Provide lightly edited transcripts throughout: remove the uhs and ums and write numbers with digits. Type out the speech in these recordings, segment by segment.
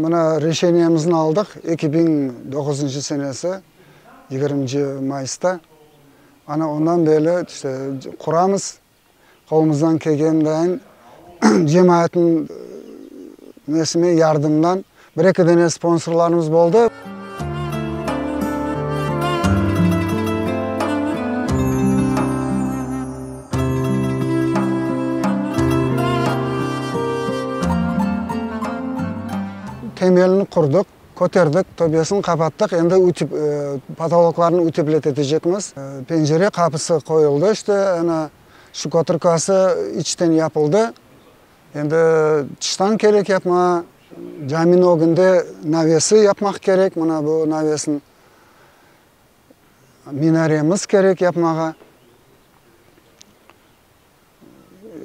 Mına reşeniyemizni aldıq 2009 senesi yigirminci mayısta. Ana ondan beri işte quramız, qolumızdan kelgendayin cemaatnıñ nesine yardımından bir-eki dene sponsorlarımız boldı. Temelini qurdıq, köterdik, töpesini qapattıq, endi potoloklarnı uteplet etecekmiz. Pencere qapısı qoyuldı, işte, ana, ştukaturkası içten yapıldı. Endi tıştan kerek yapma, caminiñ ögünde navesi yapmaq kerek, mına bu navesin. Minaremiz kerek yapmağa.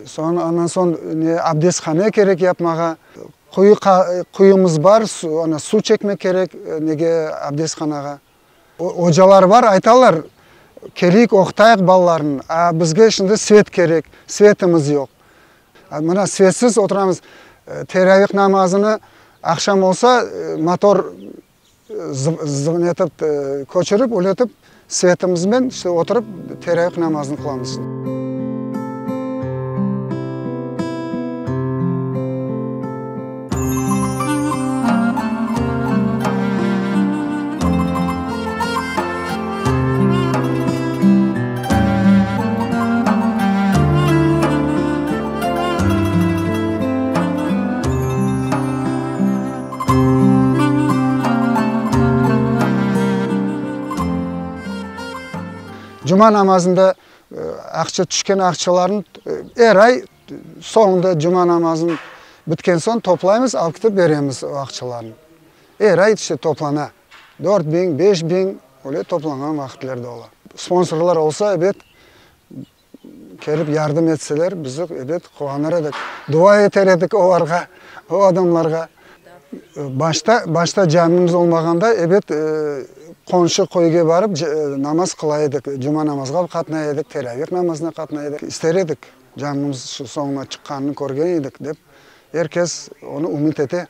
Soñ, ondan soñ ne, abdesthane kerek yapmağa. Quyu, quyumız bar, ana, suv çekmek kerek nege, abdesthanağa. Ocalar bar, aytalar, keleyik, oqutayıq balalarnı, a bizge şimdi svet kerek, svetimiz yoq. Mına svetsiz oturamız, teravih namazını aqşam olsa, motor zıvnetip, köçürip, öyle etip, svetimizmen işte oturıp teravih namazını qılamız. Cuma namazında aqça tüşken aqçalarnı er ay soñunda cuma namazın bitken soñ toplaymız, alıp ketip beremiz o aqçalarnı. Er ay işte toplana. 4000, 5000 öyle toplanğan vaqıtlar da ola. Sponsorlar olsa, ebet, Kelip yardım etseler, biz ebet quvanır edik, dua eter edik olarğa, o adamlarğa. Başta, başta camimiz olmağanda, ebet, qonşu köyge barıp namaz qıla edik, cuma namazğa qatnay edik, teravih namazına qatnay edik. İster edik, camimiz şu soñuna çıqqanını körgen edik, dep er kes onı ümüt ete.